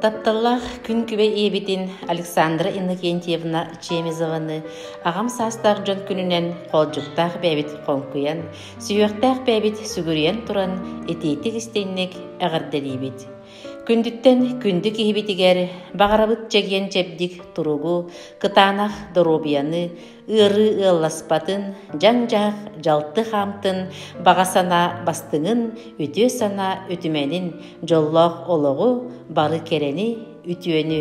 Тапталлаах күн күбэй ийэбитин Александра Иннокентьевна Чемезованы аҕам саастаах дьон күнүнэн хоолдьуктаах бэйэбит хоҥкуйан, сүһүөхтээх бэйэбит сүгүрүйэн туран итиитик-истиҥник эҕэрдэлиибит. Күндүттэн күндү киһибитигэр баҕарабыт чэгиэн-чэбдик туругу, кытаанах доруобуйаны, ыарыы ыалласпатын, дьаҥ-дьаһах дьалты хаамтын, баҕа санаа бастыҥын, үтүө санаа үтүмэнин, дьоллоох олоҕу, бары кэрэни, үтүөнү.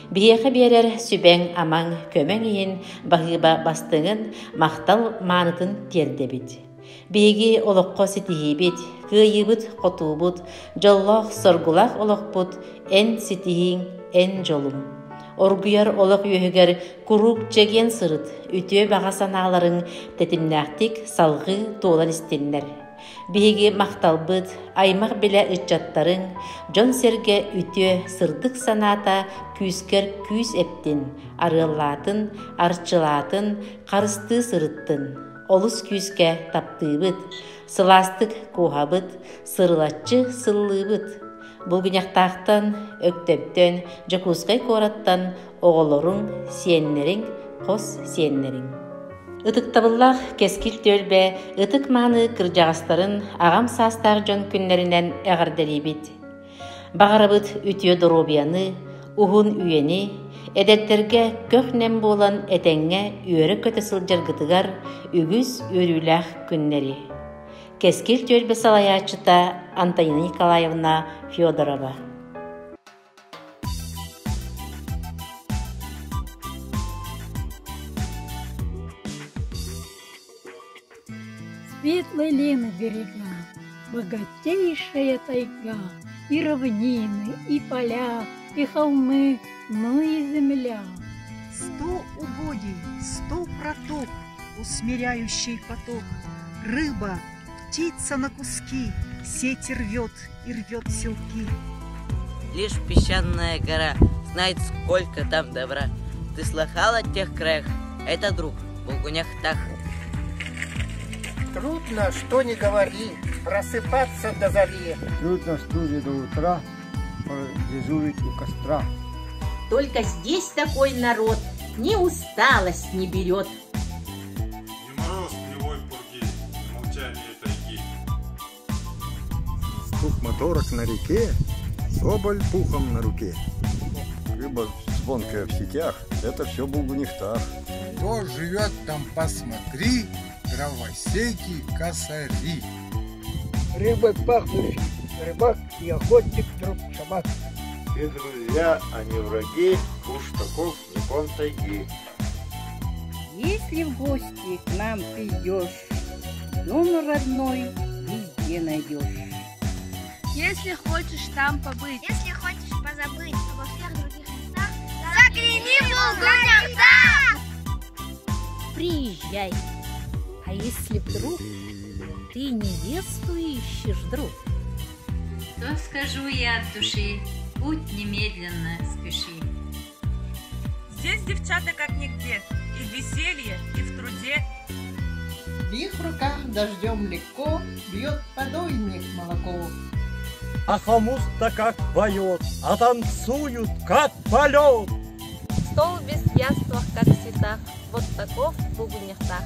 Биһиэхэ биэрэр сүбэҥ-амаҥ, көмөҥ иһин баһыыба бастыҥын, махтал маанытын тиэрдэбит. Биһиги олоххо ситиһиибит, кыайыыбыт-хотуубут, дьоллоох-соргулаах олохпут эн ситиһииҥ, эн дьолуҥ. Оргуйар олох үөһүгэр куруук чэгиэн сырыт, үтүө баҕа санааларыҥ тэтимнээхтик салҕыы туолан истиннэр. Биһиги махталбыт, аймах-билэ ыччаттарыҥ, дьон-сэргэ үтүө, сырдык санаата күүскэр күүс эптин, арыаллаатын, арчылаатын, харыстыы сырыттын. Олус күүскэ таптыыбыт, сылаастык кууһабыт, сырылаччы сыллыыбыт. Булгунньахтаахтан, Өктөптөн, Дьокуускай куораттан оҕолоруҥ, сиэннэриҥ, хос сиэннэриҥ. Ытыктабыллаах Кэскил түөлбэ ытык-мааны кырдьаҕастарын аҕам саастаах дьон күннэринэн эҕэрдэлиибит. Баҕарабыт үтүө доруобуйаны, уһун үйэни, эдэрдэргэ көх-нэм буолан этэҥҥэ үөрэ-көтө сылдьаргытыгар үгүс үөрүүлээх күннэри. Кэскил түөлбэ салайааччыта Антонина Николаевна Федорова. Светлой Лены берега, богатейшая тайга, И равнины, и поля, и холмы, ну и земля. Сто угодий, сто проток, усмиряющий поток, Рыба, птица на куски, сети рвет и рвет селки. Лишь песчаная гора знает, сколько там добра. Ты слыхал о тех краях? Это, друг, Булгуняхтах. Трудно, что ни говори, просыпаться до зари. Трудно в студии до утра дежурить у костра. Только здесь такой народ ни усталость не берет. Ни мороз, ни вой пурги, ни молчание тайги. Стук моторок на реке, соболь пухом на руке. Рыба звонкая в сетях, это все Булгунихтах. Кто живет там, посмотри, дровосеки, косари. Рыбой пахнущий рыбак и охотник друг собак. Все друзья, а не враги, уж таков закон тайги. Если в гости к нам придешь, дом родной везде найдешь. Если хочешь там побыть, если хочешь позабыть обо всех других местах, загляни в Булгуняхтах! Приезжай. А если вдруг ты невесту ищешь, друг? То скажу я от души, путь немедленно спеши. Здесь девчата как нигде, и в веселье, и в труде. В их руках дождем легко бьет подойник молоко. А хомус-то как поет, а танцуют как полет. Стол без яствах, как в цветах, вот таков Булгунньахтаах.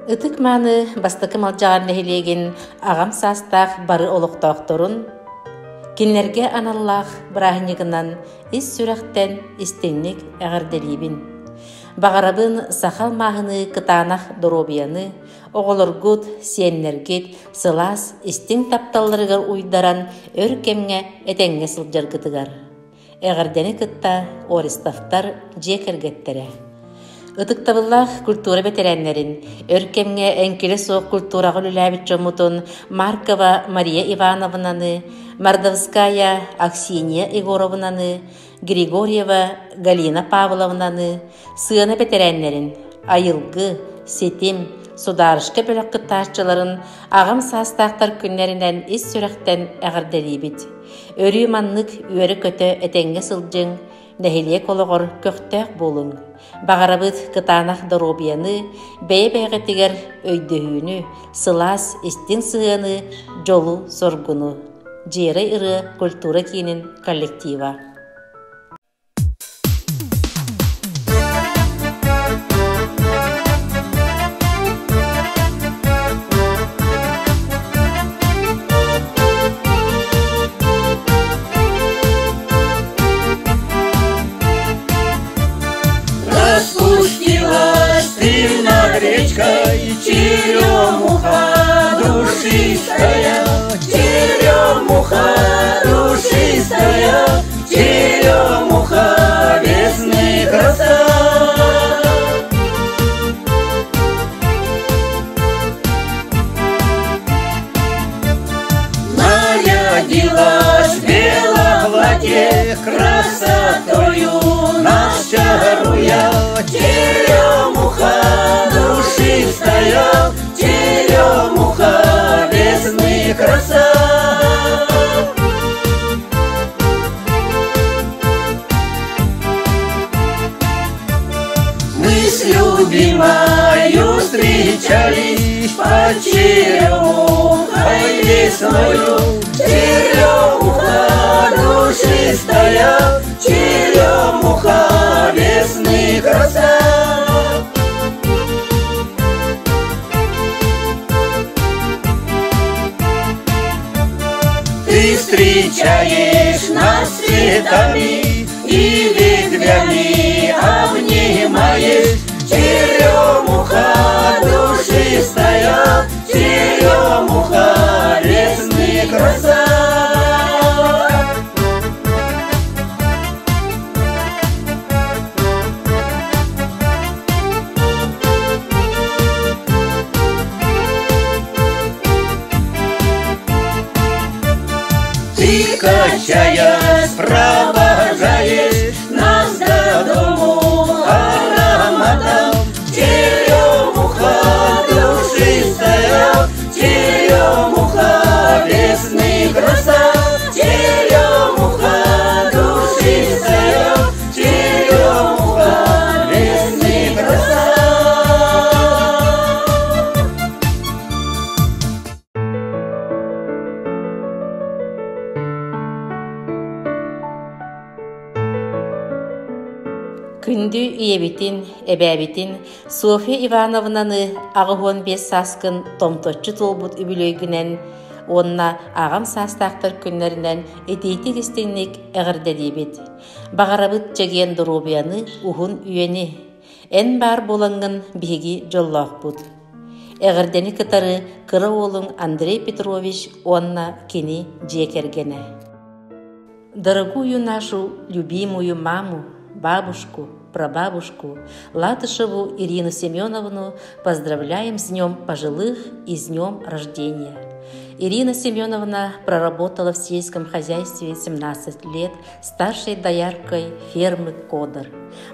Ытык-мааны Бастакы Малдьаҕар нэһилиэгин аҕам саастаах бары олохтоохторун, кинилэргэ аналлаах бырааһынньыгынан ис сүрэхтэн истиҥник эҕэрдэлиибин. Баҕарабын саха алмааһыныы кытаанах доруобуйаны, оҕолоргут, сиэннэргит сылаас, истиҥ тапталларыгар уйдаран өр кэмҥэ этэҥҥэ сылдьаргытыгар. Эҕэрдэни кытта Орестовтар дьиэ кэргэттэрэ. Ытыктабыллаах культура бэтэрээннэрин, өр кэмҥэ эҥкилэ суох культураҕа үлэлээбит дьоммутун Маркова Мария Ивановнаны, Мордовская Аксинья Егоровнаны, Григорьева Галина Павловнаны, сыана бэтэрээннэрин, Айылгы, Ситим, Судаарышка бөлөх кыттааччыларын аҕам саастаахтар күннэринэн ис сүрэхтэн эҕэрдэлиибит. Өрүү маннык үөрэ-көтө этэҥҥэ сылдьыҥ, нэһилиэк олоҕор көхтөөх буолуҥ. Баҕарабыт кытаанах доруобуйаны, бэйэ-бэйэҕитигэр өйдөһүүнү, сылаас, истиҥ сыһыаны, дьолу-соргуну. Дьиэрэй ырыа культура киинин коллектива. Распустилась ты над речкой, черемуха душистая, черемуха душистая, черемуха весны краса. Нарядилась в белом платье, красотою нас чаруя. Черемуха душистая, черемуха весны краса. Мы с любимою встречались под черемухой весною. Черемуха душистая, черемуха весны краса. Ты встречаешь нас цветами и ветвями обнимаешь. Черемуха душистая, черемуха весны краса. Ты, качаясь, провожаешь нас до дому ароматом. Черемуха душистая, черемуха весны краса. Черемуха душистая, черемуха весны краса. Күндү ийэбитин, эбээбитин Софья Ивановнаны 85 сааскын томточчу туолбут үбүлүөйгүнэн уонна аҕам саастаахтар күннэринэн итиитик-истиҥник эҕэрдэлиибит. Баҕарабыт чэгиэн доруобуйаны, уһун үйэни. Эн баар буолаҥҥын биһиги дьоллоохпут. Эҕэрдэни кытары кыра уолуҥ Андрей Петрович уонна кини дьиэ кэргэнэ. Дорогую нашу любимую маму, бабушку, прабабушку Латышеву Ирину Семеновну поздравляем с Днем пожилых и с Днем рождения. Ирина Семеновна проработала в сельском хозяйстве 17 лет старшей дояркой фермы «Кодор»,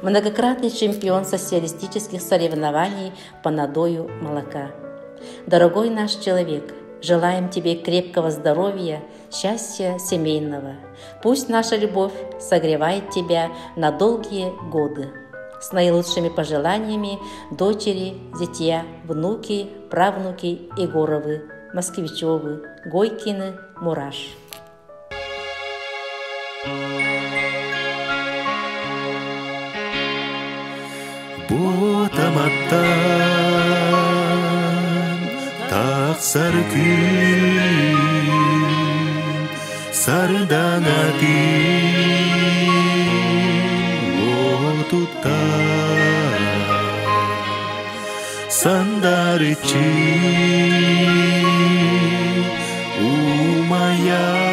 многократный чемпион социалистических соревнований по надою молока. Дорогой наш человек, желаем тебе крепкого здоровья, счастья семейного. Пусть наша любовь согревает тебя на долгие годы. С наилучшими пожеланиями дочери, зятья, внуки, правнуки Егоровы, Москвичевы, Гойкины, Мураш. Ботаматтан тахсар күн сарданатын уотуттар сандарыччы умайан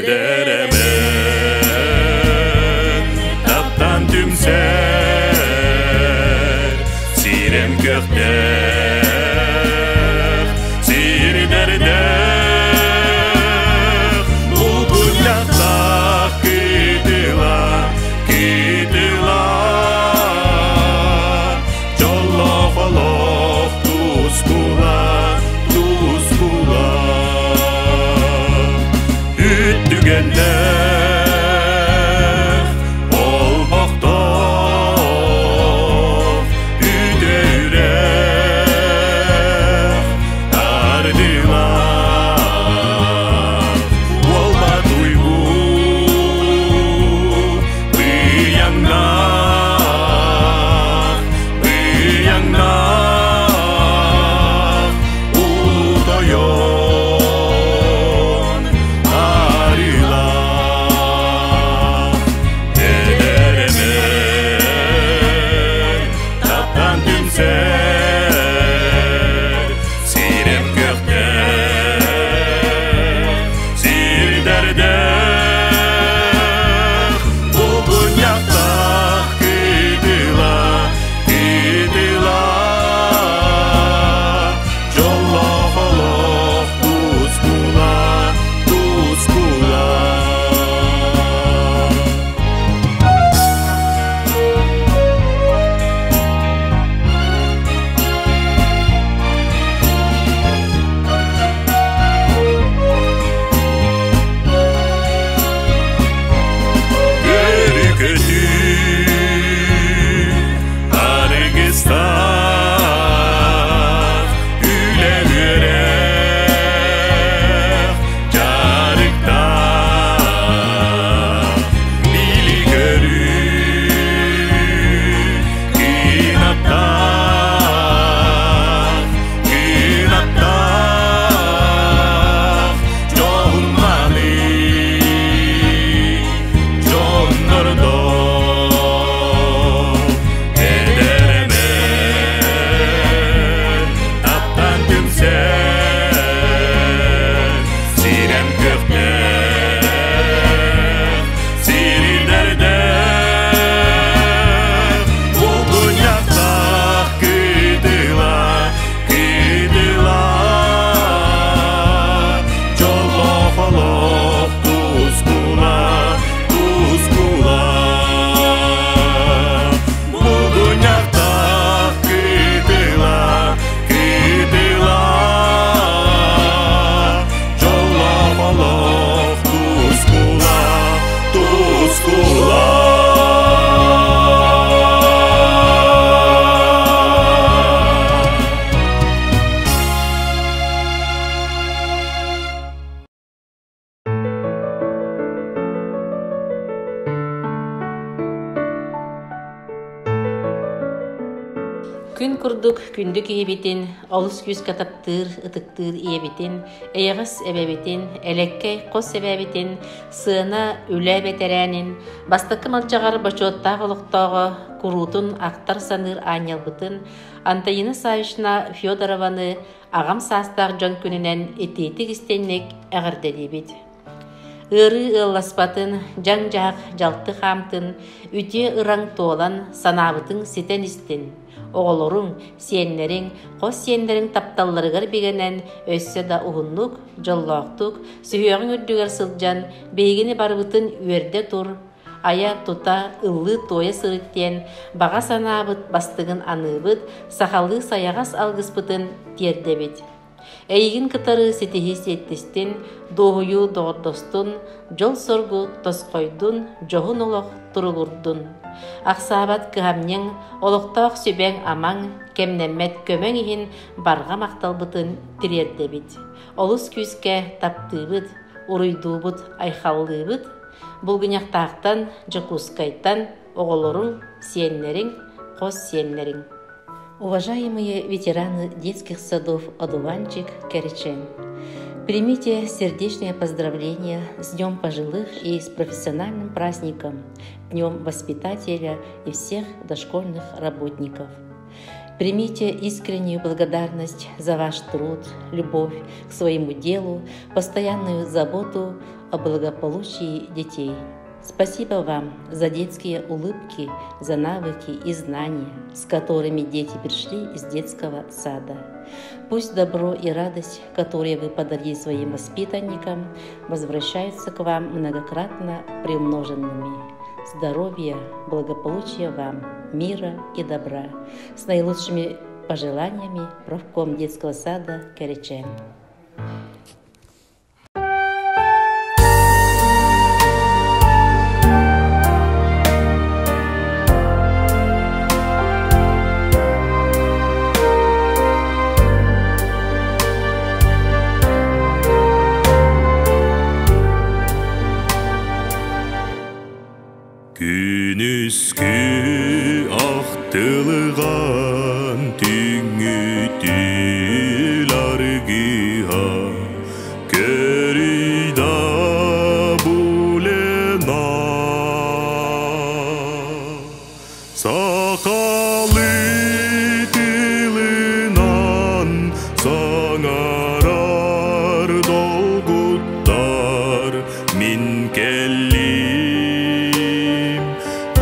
Эдэр эмэн таптан түмсэр сирэм көхтөөх сирдэрдээх булгунньахтаах кытыла кытыла дьоллоох олох тускула тускула үттүгэннээх олбохтоох үтүөрэх тардыылаах уолбат уйгу быйаҥнаах быйаҥнаах улуу тойон арыылаах эдэр эмэн таптан түмсэр сирэм көхтөөх сирдэрдээх булгунньахтаах кытыла кытыла дьоллоох олох тускула тускула Көрү-көтүү аргыстаах үлэ үөрэх дьарыктаах били-көрүү кынаттаах кынаттаах дьоһун-мааны дьоннордоох эдэр эмэн таптан түмсэр сирэм көхтөөх сирдэрдээх булгунньахтаах кытыла кытыла дьоллоох олох тускула тускула булгунньахтаах кытыла кытыла дьоллоох олох тускула тускула Күн курдук күндү киһибитин, олус күүскэ таптыыр, ытыктыыр ийэбитин, эйэҕэс эбэбитин, элэккэй хос эбэбитин, сыана үлэ бэтэрээнин, бастакы Малдьаҕар бочуоттаах олохтооҕо, куруутун ахтар-саныыр аанньалбытын Антонина Савична Федорованы аҕам саастаах дьон күнүнэн итиитик-истиҥник эҕэрдэлиибит. Ыарыы ыалласпатын, дьаҥ-дьаһах дьалты хаамтын, үтүө ыраҥ туолан, санаабытыҥ ситэн истин. Оҕолоруҥ, сиэннэриҥ, хос сиэннэриҥ тапталларыгар бигэнэн, өссө да уһуннук, дьоллоохтук, сүһүөҕүҥ үрдүгэр сылдьан, биһигини барыбытын үөрдэ тур, айа-тута, ыллыы-туойа сырыт диэн баҕа санаабыт бастыҥын аныыбыт, сахалыы сайаҕас алгыспытын тиэрдэбит. Эйигин кытары ситиһии сиэттистин, дуоһуйуу доҕордостун, дьол-соргу тосхойдун, дьоһун олох туругурдун. Ахсаабат кыһамньыҥ, олохтоох сүбэҥ-амаҥ, кэмнэммэт көмөҥ иһин барҕа махталбытын тириэрдэбит. Олус күүскэ таптыыбыт, уруйдуубут, айхаллыыбыт. Булгунньахтаахтан, Дьокуускайтан оҕолоруҥ, сиэннэриҥ, хос сиэннэриҥ. Уважаемые ветераны детских садов «Одуванчик», Кэричэн! Примите сердечное поздравление с Днем пожилых и с профессиональным праздником, Днем воспитателя и всех дошкольных работников. Примите искреннюю благодарность за ваш труд, любовь к своему делу, постоянную заботу. о благополучии детей. Спасибо вам за детские улыбки, за навыки и знания, с которыми дети пришли из детского сада. Пусть добро и радость, которые вы подарили своим воспитанникам, возвращаются к вам многократно приумноженными. Здоровья, благополучия вам, мира и добра. С наилучшими пожеланиями профком детского сада Керечен. Күнүскү ахтылыган түҥҥү аргыһа көрүй да булена Сахалыы тылынан саҥарар долгуттар мин кэллим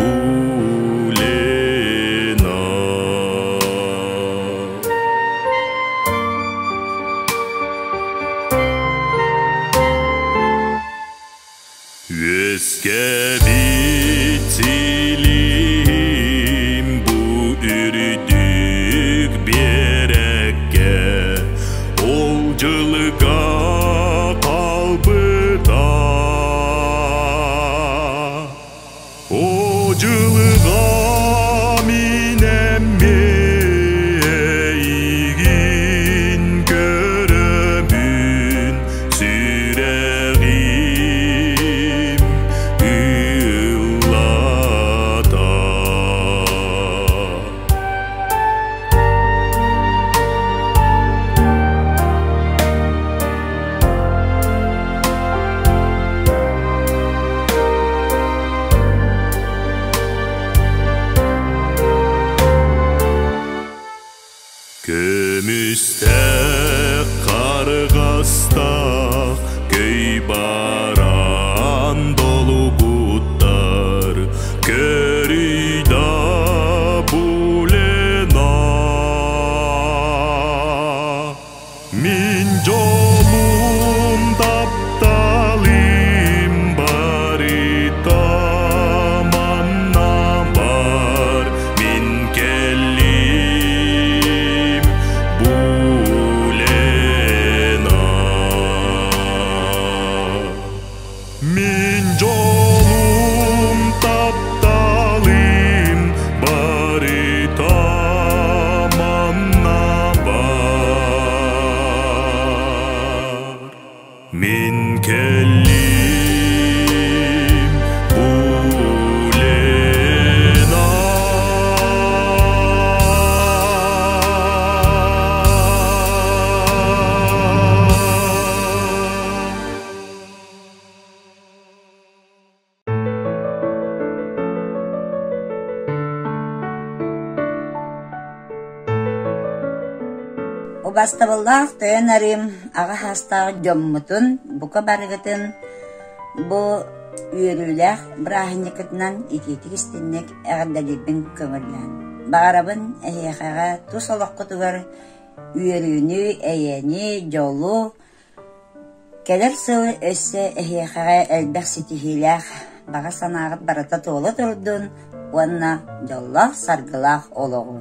Улена. Үөскэбит силиһим бу үрдүк биэрэккэ ол дьылыга хаалбыта. О дьылыга мин эмиэ эйигин көрөбүн сүрэҕим ыллата. Көмүстээх харҕастаах көй баран долугуттар көрүй да булена. Мин жолум тапталым барыта манна бар мин кэллим булена. Мин жолум тапталым барыта манна бар. Мин кэллим булена. Убастабыллаах тойон арыым аҕа саастаах дьоммутун бука барыгытын бу үөрүүлээх бырааһынньыккытынан итиитик истинник эҕэрдэлиирбин көҥүллээн. Баҕарабын эһиэхэҕэ тус олоххутугар үөрүүнү, эйэни, дьолу, Кэлэр сыл өссө эһиэхэҕэ элбэх ситиһиилээх баҕа санааҕыт барыта туола турдун уонна дьоллоох-саргылаах олоҕу.